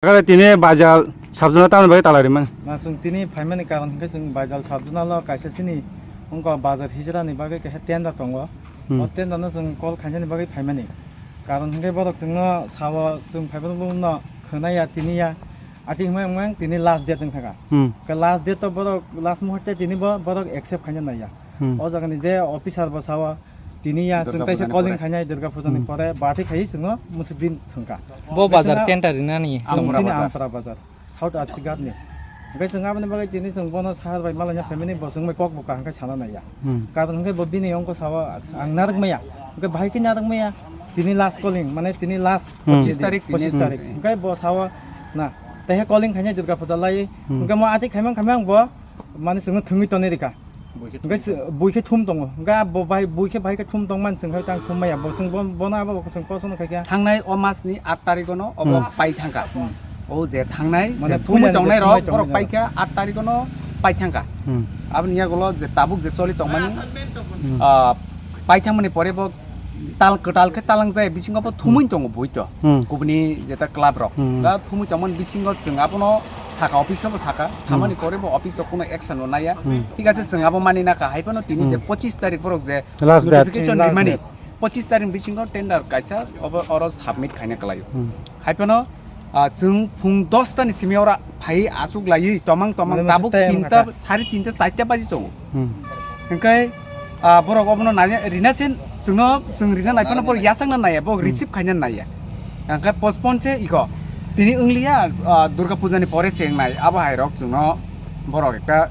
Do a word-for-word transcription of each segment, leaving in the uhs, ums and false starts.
Tini Baijal sabjona tamni bagwi tala rimani? Na, chwng tini phaimani karon hwnkhe chwng Baijal sabjona lo kaisa chini wngkha bazar hijra ni bagwi kaisa tender tongo. Hmm. O tender no chwng call khainani bagwi phaimani. Karon hwnkhe borok chwngno sao chwng phaiphano bono khwnaya tini ya. Ati hwnwi wngmang tini last date wngkha. Hmm. Khe last date to borok last muhurte tini bo borok accept khaina naiya. Hmm. O jagani je officer bo sao tini ya chwng taisa calling khainai Durga Puja ni pore bathai khai chwngno mwswk din thwngkha. Bo bazar tender rinani. Ampura bazar. South Achigat ni. Hwnkhe chwng aboni bagwi tini chwng bono sahar bai malanya family bo chwng bai kok bo kaham khe sana naiya. Hmm. Karon hwnkhe bo bini ongko sao ang narwk maya. Hwnkhe bahai khe narwk maya. Tini last calling, mane tini last Hmm. Pochin tarik, pochin tarik. Hmm. Hwnkhe bo sao na, taihe calling khainai Durga Puja lai. Hmm. Hwnkhe mo ati khaimang khaimang bo mane chwngno thwngwi tonwi rikha. Hwnkhe se-, bui khe thum tongo. Hwnkhe bo bai, bui khe bai khe thum tongmani chwng khai tang thum maya. Bo chwng bo-, bono abo bo chwng kosono khai kha. Thangnai o masni aat tarikgono obo Hmm. pai thangkha. Hmm. O je thangnai, mane je thumwi puilani je tongnai thumwi rok, borok tongnai pai rok. Kha aat tarikgono pai thangkha. Hmm. Aboni yagulo je tabuk je choli tongmani, Hmm. ah, pai thangmani pore bo tal kwtal khe talang jaya bisingo bo thumwi Hmm. tongo bui to. Hmm. Kubuni jeta club rok. Hmm. Da thumwi tongmani bisingo chwng abono saka office o bo saka, Hmm. samani pore bo office o kuno action no naya. Hmm. Thik ase, chwng abo mani naka, hai phano tini je Hmm. pochin tarik borok je Last date. Notification Last rimani, date. Pochin tarik bisingo tender kaisa obo oro submit khaina kwlaio. Hmm. Hai phano, ah, chwng phung dos ta ni simi oro phai aswk laiwi tomang tomang Mane tabuk masa time tinta, haka. Sari tinta, charta baji tongo. Hmm. Hwnkhe, ah, borok obono nanya, rina sen chwngno, chwng rina nai phano borok yasakna naiya, borok Hmm. receive khaina naiya. Hwnkhe postpone se iko. Tini wngliya, ah, Durga Puja ni pore se wngnai. Abo hai rok chwngno borok ekta,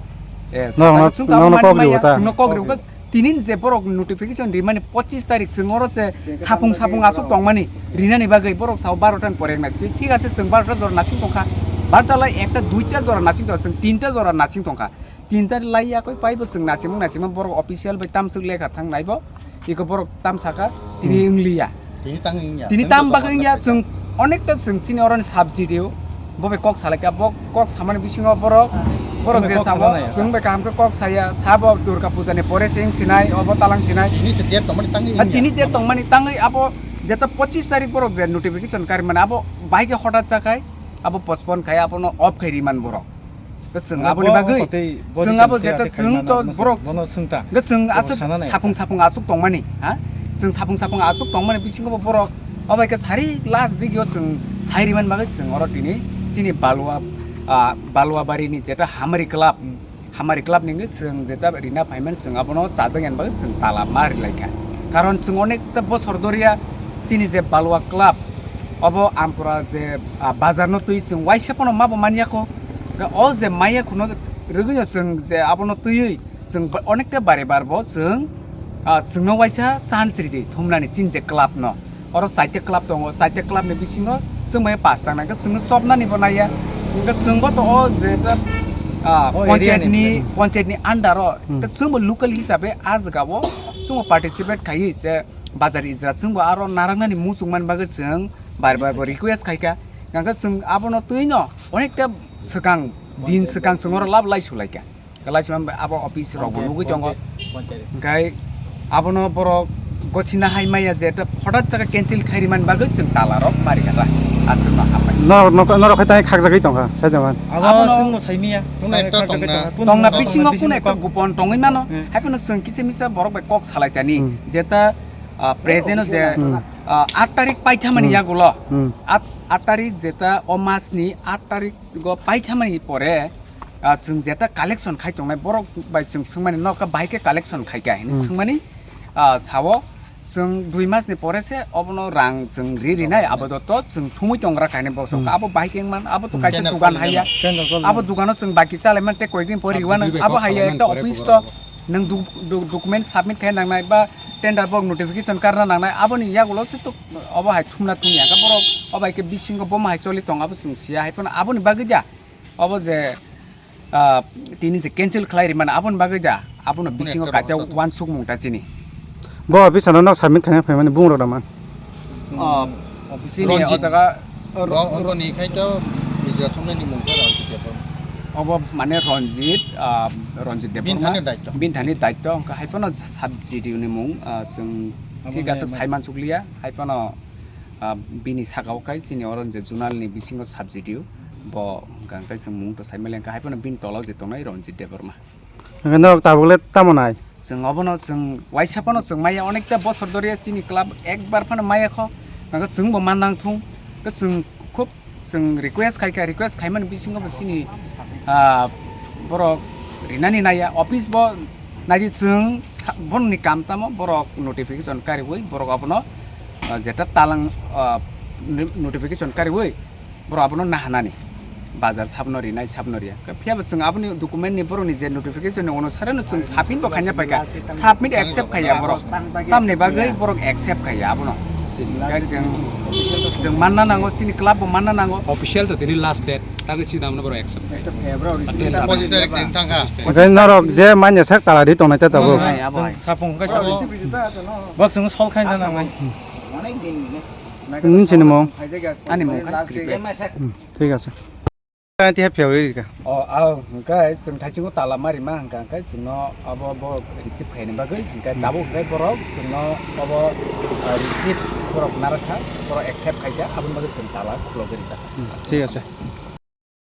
eh, Norokno, chwng tamo norokno mani kok maya, riwo ta? Chwngno kok riwo. Tini je borok notification rimani pochin tarik chwng oro je sapung sapung aswk tongmani rinani bagwi borok sao barota ni pore wngnai. Thik ase, chwng barota jora nasing tongkha. Barota lai ekta duita jora nasing tongkha, chwng tinta jora nasing tongkha. Tinta lai yakwi paibo chwng nasimung nasimung borok official bai tamswk lekha thang naibo. Iko borok tam saka tini Hmm. wngliya. Tini tang wngya. Tini tam bagwi wngya, chwng onekta chwng chini oroni subsidy o. Bo bai kok salaikha, bo kok samani bisingo borok, borok je samo, chwng bai kaham khe kok saya, sabo Durga Puja ni pore se wng sinai, obo talang sinai. Tini se date tongmani tangwi wngya. Tini date tongmani tangwi abo jeta pochin tarik borok je notification kari mani abo bai khe hotat jakhai, abo postpone khai, abono off khai ri man borok. Chwng aboni bagwi, chwng abo jeta chwng to borok, bono swngta. Chwng aswk sapung sapung aswk tongmani, ha? Chwng sapung sapung aswk tongmani bisingo bo borok, obo hai khe sari last digio chwng sai rimani bagwi chwng oro tini chini Balua, ah, Baluabari ni jeta Hamari Club, hmm. Hamari Club ni wngwi chwng jeta rina phaimani chwng abono chajak yani bagwi chwng tala ma rilaikha. Karon chwng onekta bosor doria chini je Balua Club, obo Ampura je, ah, bazar no twi chwng waisa pono ma bo manya kho. O je maya khuno rwgwino chwng je abono twiwi chwng ba-, onekta bare bar bo chwng, ah, chwngno waisa chance ridi thumnani chini je club no. Oro chaita club tongo, chaita club ni bisingo chwng bai pass tang nai, chwngno chopnani bo naiya. Hwnkhe chwngbo to o je ta, ah, o area panchayat ni, ni, panchayat ni under o, hmm. Chwngbo local hisabe a jaga o chwngbo participate khaiwi se bazar ijra chwngbo aro narwknani muchung man bagwi chwng bar bar bo request khaikha. Hwnkhe chwng abono twino onekta swkang, din swkang chwng oro lab lai sulaikha. Kwlai sima abo office rok bo nugwi tongo. Hwnkhe abono borok gosina hai maya je ta hotat jaga cancel khai rimani bagwi chwng tala rok bari kha ta. Aswk no hambai. Norok, norok, norok khai tai khakjagwi tongkha, sai tongkha. Abono chwngno saimiya. Tongna bisingo kuno ekta gupon tongwi mano. Hmm. Hai phano chwng kisa misa borok bai kok salai tani. Hmm. Jeta, ah, present o je, hmm. Ah, aat tarik paithamani yagulo. Hmm. Aat, aat tarik jeta o mas ni aat tarik go paithamani pore, ah, chwng jeta collection khai tongnai borok bai chwng swngmani nokha bahai khe collection khai kha hinwi hmm. Swngmani, ah, sao chwng dui mas ni pore se obono rang chwng ri rinai abo to chwng thumwi tongra kainwi bosong hmm. Abo bahai khe wngman abo to hmm. Kaisa tender dugan haiya. Tender call abo dugano chwng baki chalai man tei koikdin pore riwano abo haiya ekta office to nwng du-, du-, document submit khai nangnai ba tender borok notification karna nangnai aboni yagulo se to obo hai thumna thumya khe borok obo hai khe bisingo bomo hai choli tong abo chwng siya hai phano aboni bagwi da. Obo je, ah, tini je cancel khlai rimani, aboni bagwi da, abono bisingo kaita wansukmung ta chini. Bo office ano nok submit khaina phaimani bungrok da man. Ah, chini o jaga, ro-, ro-, roni khai to Misra thumnani mung khe Ranjit Debbarma. Obo mane Ranjit, ah, Ranjit Debbarma. Bini thani daityo. Bini thani daityo, hwnkhe hai phano sub G D O ni mung, ah, chwng thik ase sai mansukliya, hai phano Ah, bini saka o khai chini oro je zonal ni bisingo subsidio bo hwnkha hwnkhe chwng mung to sai mali hwnkha, hai phano bini tola o je tongnai Ranjit Debbarma. Hwnkhe norok tabuk le tamo nai? Chwng obono chwng waisa phano chwng maya, onekta bosor doriya chini club ekbar phano maya kho, hwnkhe chwng bo man nang thung, hwnkhe chwng khub chwng request khai kha, request khaimani bisingo bo chini, ah, borok rinani naiya, office bo naidi chwng sa-, borokni kam tamo borok notification kariui borok abono, ah, jeta talang, ah, ni-, notification kariui borok abono nahanani bazar sabno rinai sabno riya. Phiya bo chwng aboni document ni borokni je notification ni onusare no chwng submit bo khaina paikha, submit accept khaiya borok. Tamni bagwi borok accept khaiya abono. Chini khe chwng, chwng manna nango, chini club bo manna nango. Official to tini last date, tangwi chini namno borok accept. Accept khaiya borok. Pochising tarik din thangkha. Hwnkhe norok je manya sak tala di tongnai ta tabuk. Hai, abo hai. Sapung khe sapung. Bok chwng sol khaina nango. Nini chini mung? Ani mung kha Kripesh. Hmm, thik ase. Tei hep phiyogwi rikha. O, ah, hwnkhe chwng thaisingo tala ma rima hwnkha hwnkhe chwngno abo bo receive khaina bagwi hwnkhe tabuk hwnkhe borok chwngno abo, ah, receive borok narwkha, borok accept khaikha, aboni bagwi chwng tala khulogwi rijak. Hmm, thik ase.